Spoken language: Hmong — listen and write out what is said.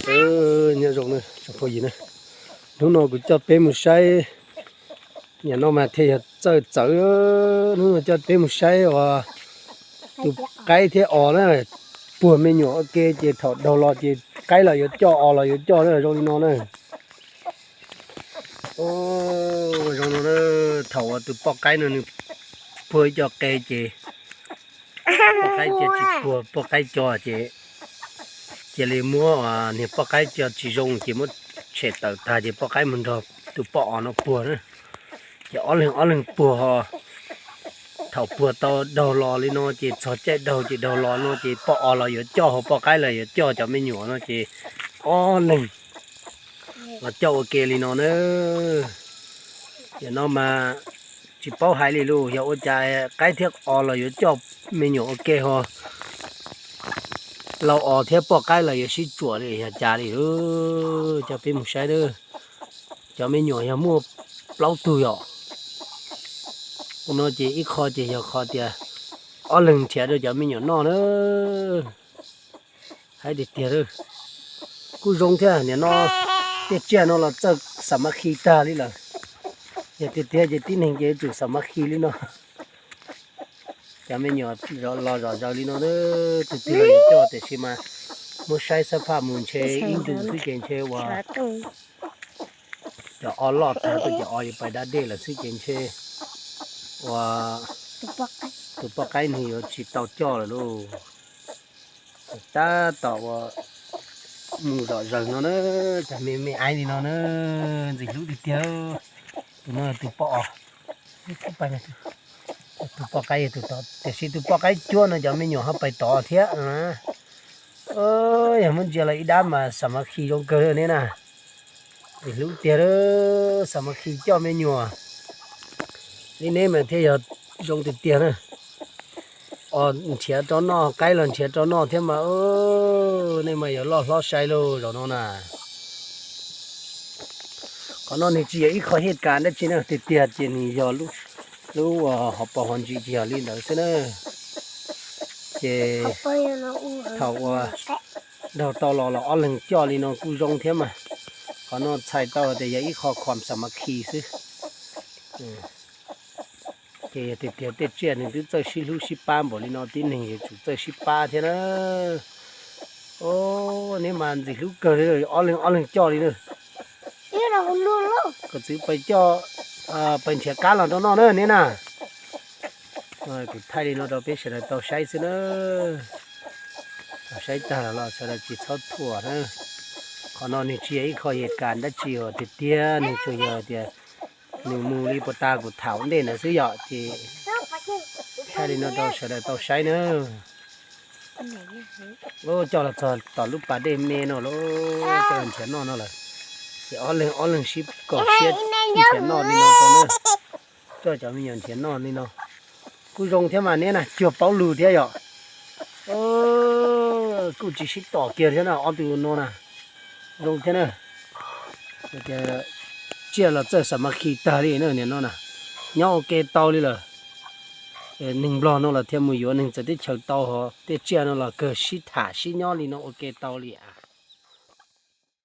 Nyob zoo na tsoom phooj ywg na, hnub no kuv coj peb mus saib, nim no mas thiaj yog txawj txawv, hnub no coj peb mus saib uas tus qaib thiab os na, puag me nyuam ua ke ces thaum daug los ces qaib los yuav coj os los yuav coj na, zoo li no na. Zoo no na, thaum uas tus poj qaib no nws puag ib co qe ces poj qaib cia tsis puag poj qaib co ces cia li muab niag poj qaib co tsis zoo ces muab tshem tawm tag ces poj qaib mus nrog tus poj os no puag na. Ces ob leeg ob leeg puag ho thaum puag tau daug los li no ces txog caij daug ces daug los no ces poj os los yuav coj ho poj qaib los yuav coj cov me nyuam no ces ob leeg los coj ua ke li no na. Nim no mas tsis paub hais li lus yog ua cas qaib thiab os los yuav coj me nyuam ua ke ho lau os thiab poj qaib los yuav sib tsuam li yog cas li. Coj peb mus saib na, cov me nyuam yog muaj plaub tug yom. Ua no ces ib qho ces yog qhov tias ob leeg nrhiav rau cov me nyuam noj na. Hais tiag tiag, kuj zoo thiab, nim no tej tsiaj no los txawj xa mav khi tag li lawm. Yog tiag tiag ces tib neeg ces yuav tsum xa mav khi li no. Cov me nyuam los zom zaws li no, tus twg los yuav coj tiam sis mas muab saib xab phaj mus ntshe ib ntus xwb ces ntshe uas cov os loj tag tuaj ces os yuav pais da dej lawm xwb ces ntshe uas tus poj qaib nws yuav tsis tau coj lawm lauj. Tab tom uas mus zom zaws no na, cas me me aiv li no na, ntxim hlub tiag tiag. Tus no tus poj os, tus poj qaib, tiam sis tus poj qaib cuab no cov me nyuam ho pais tod thiab no na. Yog muab ntsia los ib dab mas xa mav khi zoo kawg ne na. Ntxim hlub tiag, xa mav khi coj me nyuam li neb mas thiaj yog zoo tiag tiag na. Os nrhiav rau noj, qaib los nrhiav rau noj thiab mas, nej mas yog loj hlob sai lauj zaum no na. Qhov no nws tsis yog ib qho hej kas dab tsi na, tiag tiag ces nws yog lub hauv paus hauv ntsis ces yog li ntawd xwb na. Ces thaum uas daug tau los los ob leeg coj li no kuj zoo thiab mas. Qhov no txhais tau tias yog ib qho khuam xa mav khi xwb. Ces yog tiag tiag tej tsiaj nws twb txawj sib hlub sib pab npaum li no tib neeg yuav tsum txawj sib pab thiab na. Neb mas ntxim hlub kawg li, ob leeg ob leeg coj li na. Koj txwv pais coj, pais nrhiav kab los rau noj na neb na. Kuv thaij li no rau peb sawv daws tau saib xwb na. Thaum saib tag los los sawv daws tsis txhob thuam na. Qhov no nws tsis yog ib qho yes kas dab tsi os, tiag tiag nws tsuas yog tias nws mus li puas tas kuv tham ua ntej ntawd xwb yom. Ces thaij li no rau sawv daws tau saib na. Coj los txog tom lub pas dej me no lawm, coj los nrhiav noj no lawm. Ces ob leeg ob leeg sib koom siab nrhiav noj li no rau na. Coj cov me nyuam nrhiav noj li no kuj zoo thiab mas neb na, cuag paub lus thiab yom. Kuj tsis sib tom kiag thiab na, ob tug no na. Zoo thiab na. Tsiaj los txawj xa mav khi tag li na, nim no na nyob ua ke tau li lawm. Neeg Nplog no los thiaj mus yuav neeg txawv teb chaws tau hos, tej tsiaj no los kawg sib tham sib nyob li no ua ke tau li.